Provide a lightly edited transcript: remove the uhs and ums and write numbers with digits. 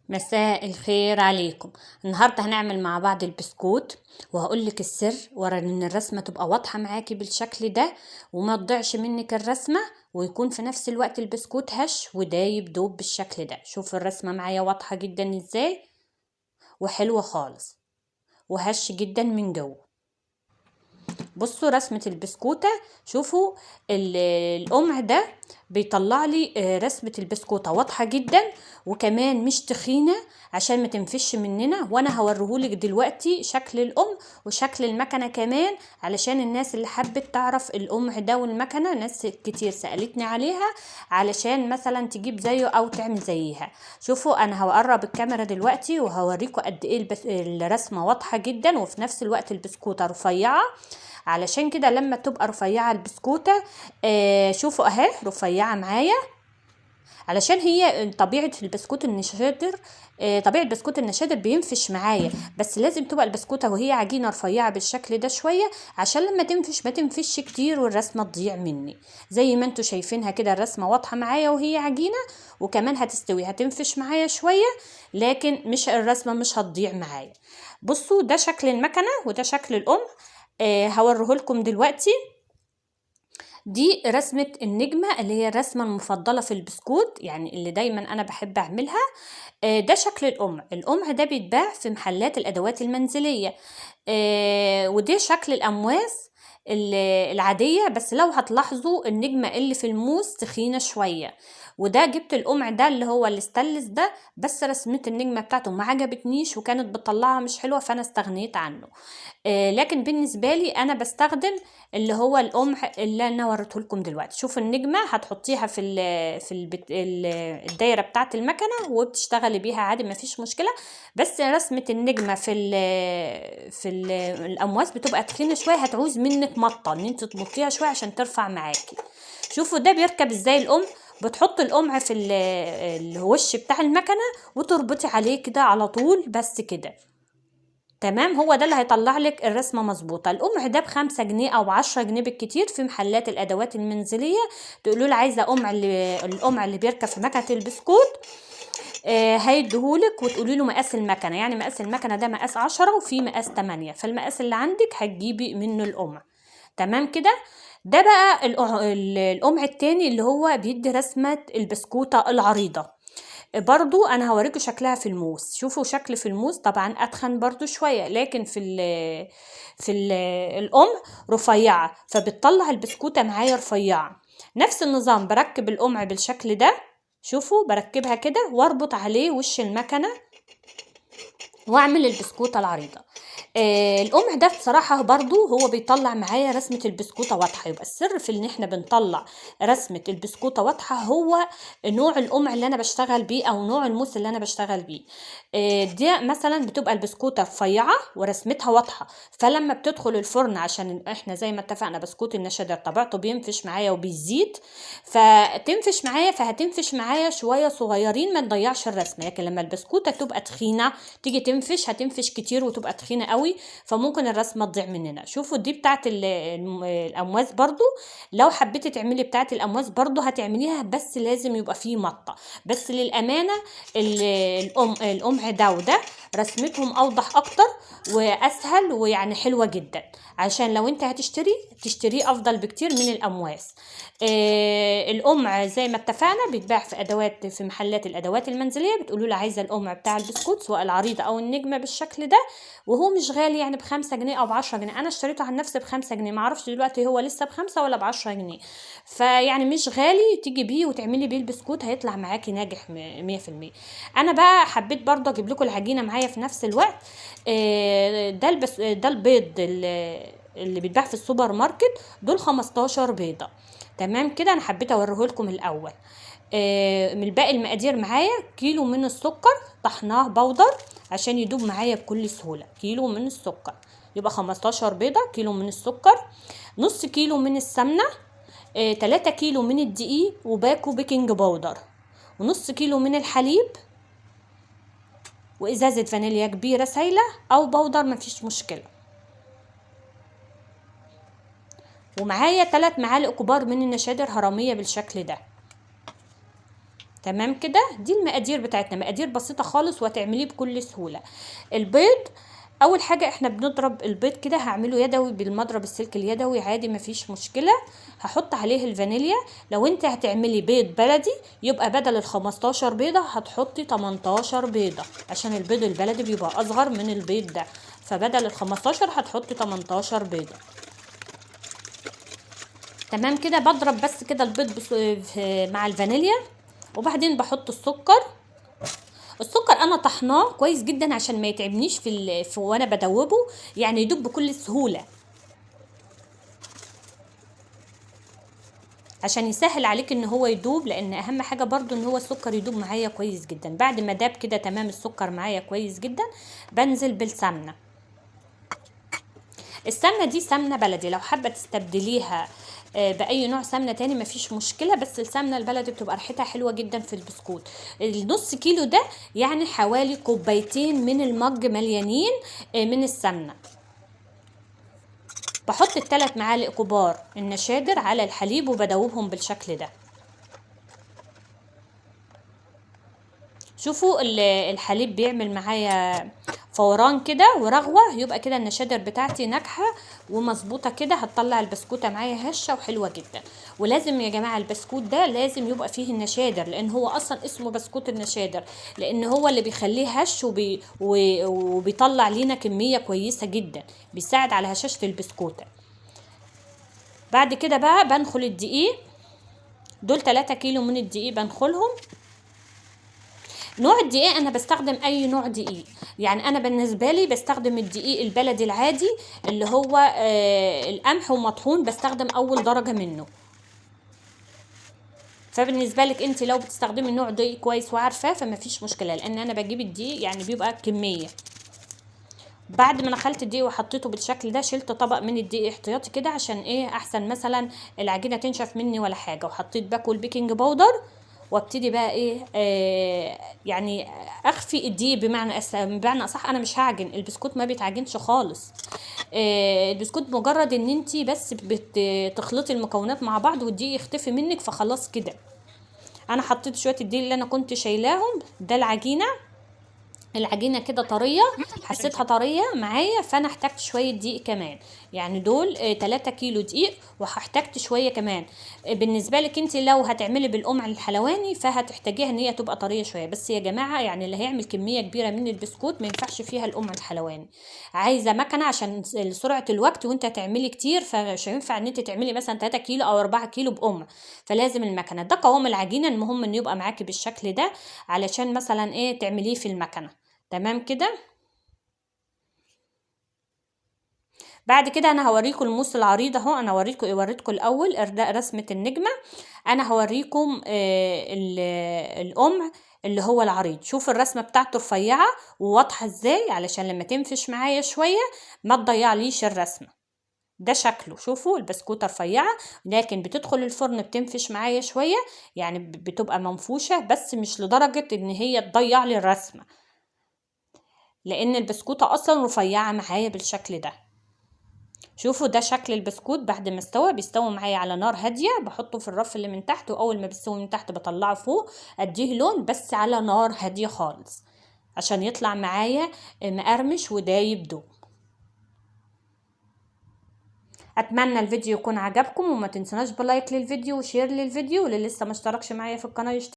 مساء الخير عليكم. النهارده هنعمل مع بعض البسكوت، وهقول لك السر ورا ان الرسمة تبقى واضحة معاكي بالشكل ده وما تضيعش منك الرسمة، ويكون في نفس الوقت البسكوت هش ودايب دوب بالشكل ده. شوف الرسمة معايا واضحة جدا ازاي، وحلوه خالص وهش جدا من جوه. بصوا رسمه البسكوته، شوفوا القمع ده بيطلع لي رسمه البسكوته واضحة جدا، وكمان مش تخينة عشان ما تنفش مننا. وانا هوريهولك دلوقتي شكل القمع وشكل المكنه كمان، علشان الناس اللي حبت تعرف القمع ده والمكنه، ناس كتير سالتني عليها علشان مثلا تجيب زيه او تعمل زيها. شوفوا انا هقرب الكاميرا دلوقتي وهوريكم قد ايه الرسمة واضحة جدا، وفي نفس الوقت البسكوته رفيعة. علشان كده لما تبقى رفيعة البسكوته، شوفوا اهي رفيعة معايا، علشان هي طبيعة البسكوت النشادر، طبيعة بسكوت النشادر بينفش معايا، بس لازم تبقى البسكوته وهي عجينه رفيعة بالشكل ده شوية، عشان لما تنفش ما تنفش كتير والرسمه تضيع مني. زي ما انتوا شايفينها كده الرسمة واضحة معايا وهي عجينه، وكمان هتستوي هتنفش معايا شوية، لكن مش الرسمة مش هتضيع معايا. بصوا ده شكل المكنه وده شكل القمع، هوريهولكم دلوقتي. دي رسمة النجمة اللي هي الرسمة المفضلة في البسكوت، يعني اللي دايما أنا بحب أعملها. ده شكل القمع. القمع ده بيتباع في محلات الأدوات المنزلية. وده شكل الأمواس العادية، بس لو هتلاحظوا النجمة اللي في الموس تخينة شوية. وده جبت القمع ده اللي هو الستانلس ده، بس رسمة النجمة بتاعته ما عجبتنيش وكانت بتطلعها مش حلوة، فأنا استغنيت عنه. لكن بالنسبة لي أنا بستخدم اللي هو القمع اللي أنا وريته لكم دلوقتي. شوفوا النجمة هتحطيها في الدايرة بتاعة المكنة وبتشتغلي بيها عادي، ما فيش مشكلة. بس رسمة النجمة في الأمواس بتبقى تخينة شوية، هتعوز منك مطة إن أنت تمطيها شوية عشان ترفع معاكي. شوفوا ده بيركب إزاي القمع. بتحط القمع في الوش بتاع المكنة وتربطي عليه كده على طول، بس كده تمام. هو ده اللي هيطلع لك الرسمة مظبوطة. القمع ده ب5 جنيه او 10 جنيه بالكتير في محلات الادوات المنزلية. تقولوا له عايزه قمع القمع اللي بيركب في مكنه البسكوت، هيديهولك، وتقولي له مقاس المكنه، يعني مقاس المكنه ده مقاس 10 وفي مقاس 8، فالمقاس اللي عندك هتجيبي منه القمع. تمام كده. ده بقى القمع التاني اللي هو بيدي رسمه البسكوته العريضة. برضو انا هوريكم شكلها في الموس. شوفوا شكل في الموس، طبعا اتخن برضو شوية، لكن في القمع رفيعة، فبتطلع البسكوته معايا رفيعة. نفس النظام بركب القمع بالشكل ده، شوفوا بركبها كده واربط عليه وش المكنه واعمل البسكوته العريضة. القمع ده بصراحة برضو هو بيطلع معايا رسمه البسكوته واضحة. يبقى السر في ان احنا بنطلع رسمه البسكوته واضحة هو نوع القمع اللي انا بشتغل بيه او نوع الموس اللي انا بشتغل بيه. دي مثلا بتبقى البسكوته رفيعة ورسمتها واضحة، فلما بتدخل الفرن، عشان احنا زي ما اتفقنا بسكوت النشادر طبيعته بينفش معايا وبيزيد، فتنفش معايا، فهتنفش معايا شوية صغيرين ما تضيعش الرسمة. لكن لما البسكوته تبقى تخينة تيجي تنفش، هتنفش كتير وتبقى تخينة قوي، فممكن الرسمة تضيع مننا. شوفوا دي بتاعت الامواس برضو، لو حبيتي تعملي بتاعت الامواس برضو هتعمليها، بس لازم يبقى فيه مطه. بس للامانة القمع ده وده رسمتهم اوضح اكتر واسهل، ويعني حلوة جدا، عشان لو انت هتشتري تشتريه افضل بكتير من الامواس. القمع زي ما اتفقنا بيتباع في محلات الادوات المنزلية. بتقولوا له عايزه القمع بتاع البسكوت سواء العريضة او النجمة بالشكل ده، وهو مش غالي، يعني ب5 جنيه او ب10 جنيه. انا اشتريته عن نفسي ب5 جنيه، معرفش دلوقتي هو لسه ب5 ولا ب10 جنيه، فيعني مش غالي. تيجي بيه وتعملي بيه البسكوت هيطلع معاكي ناجح 100%. انا بقى حبيت برضه اجيب لكم العجينة معايا في نفس الوقت. ده البيض اللي بيتباع في السوبر ماركت، دول 15 بيضة. تمام كده. انا حبيت اوريهولكم الاول. من باقي المقادير معايا كيلو من السكر طحناه بودر عشان يدوب معايا بكل سهولة. كيلو من السكر يبقى 15 بيضة، كيلو من السكر، نص كيلو من السمنة، 3 كيلو من الدقيق، وباكو baking powder، ونص كيلو من الحليب، وازازه فانيليا كبيرة سايله او powder مفيش مشكلة. ومعايا 3 معالق كبار من النشادر هرميه بالشكل ده. تمام كده، دي المقادير بتاعتنا، مقادير بسيطة خالص وهتعمليه بكل سهولة. البيض اول حاجة احنا بنضرب البيض كده، هعمله يدوي بالمضرب السلك اليدوي عادي مفيش مشكلة. هحط عليه الفانيليا. لو انت هتعملي بيض بلدي يبقى بدل ال15 بيضة هتحطي 18 بيضة، عشان البيض البلدي بيبقى اصغر من البيض ده، فبدل ال15 هتحطي 18 بيضة. تمام كده، بضرب بس كده البيض مع الفانيليا، وبعدين بحط السكر. السكر انا طحناه كويس جدا عشان ما يتعبنيش في وانا بدوبه، يعني يدوب بكل سهولة، عشان يسهل عليك ان هو يدوب، لان اهم حاجة برضو ان هو السكر يدوب معايا كويس جدا. بعد ما داب كده تمام السكر معايا كويس جدا، بنزل بالسمنه. السمنة دي سمنه بلدي، لو حابة تستبدليها باي نوع سمنه تاني مفيش مشكلة، بس السمنة البلدي بتبقى ريحتها حلوة جدا في البسكوت. النص كيلو ده يعني حوالي كوبايتين من المج مليانين من السمنة. بحط ال3 معالق كبار النشادر على الحليب وبدوبهم بالشكل ده. شوفوا الحليب بيعمل معايا فوران كده ورغوه، يبقى كده النشادر بتاعتي ناجحة ومظبوطه كده، هتطلع البسكوته معايا هشه وحلوه جدا. ولازم يا جماعة البسكوت ده لازم يبقى فيه النشادر، لان هو اصلا اسمه بسكوت النشادر، لان هو اللي بيخليه هش وبيطلع لينا كمية كويسة جدا، بيساعد على هشاشة البسكوته. بعد كده بقى بنخل الدقيق، دول 3 كيلو من الدقيق بنخلهم. نوع الدقيق انا بستخدم اي نوع دقيق، يعني انا بالنسبة لي بستخدم الدقيق البلدي العادي اللي هو القمح ومطحون، بستخدم اول درجه منه. فبالنسبه لك انت لو بتستخدمي نوع دقيق كويس وعارفاه فما فيش مشكلة، لان انا بجيب الدقيق يعني بيبقى كمية. بعد ما نخلت الدقيق وحطيته بالشكل ده، شلت طبق من الدقيق احتياطي كده عشان ايه، احسن مثلا العجينة تنشف مني ولا حاجة. وحطيت باكو ال baking powder، وابتدي بقى ايه، يعني اخفي الدقيق، بمعنى اصح انا مش هعجن البسكوت، ما بيتعجنش خالص. البسكوت مجرد ان انتي بس بتخلطي المكونات مع بعض والدقيق يختفي منك، فخلاص كده. انا حطيت شوية الدقيق اللي انا كنت شايلاهم ده. العجينة كده طرية، حسيتها طرية معايا، فانا احتاجت شوية دقيق كمان، يعني دول 3 كيلو دقيق وهحتاجت شوية كمان. بالنسبة لك انت لو هتعملي بالقمع الحلواني فهتحتاجيها ان هي تبقى طرية شوية، بس يا جماعة يعني اللي هيعمل كمية كبيرة من البسكوت ما ينفعش فيها القمع الحلواني، عايزه مكنه عشان سرعة الوقت وانت هتعملي كتير، فمش هينفع ان انت تعملي مثلا 3 كيلو او 4 كيلو بقمع، فلازم المكنه. ده قوام العجينة، المهم ان يبقى معاكي بالشكل ده علشان مثلا ايه تعمليه في المكنه. تمام كده. بعد كده انا هوريكم الموس العريض اهو، انا وريتكم الاول رسمه النجمة، انا هوريكم القمع اللي هو العريض. شوف الرسمة بتاعته رفيعة وواضحة ازاي، علشان لما تنفش معايا شوية ما تضيعليش الرسمة. ده شكله، شوفوا البسكوته رفيعة لكن بتدخل الفرن بتنفش معايا شوية، يعني بتبقى منفوشه بس مش لدرجة ان هي تضيع لي الرسمة، لان البسكوته اصلا رفيعة معايا بالشكل ده. شوفوا ده شكل البسكوت بعد ما استوى، بيستوي معايا على نار هادية، بحطه في الرف اللي من تحت، واول ما بيستوي من تحت بطلعه فوق، اديه لون بس على نار هادية خالص عشان يطلع معايا مقرمش ودايب دوب. اتمنى الفيديو يكون عجبكم، وما تنسوناش ب like للفيديو و share للفيديو، واللي لسه ما اشتركش معايا في القناة يشترك.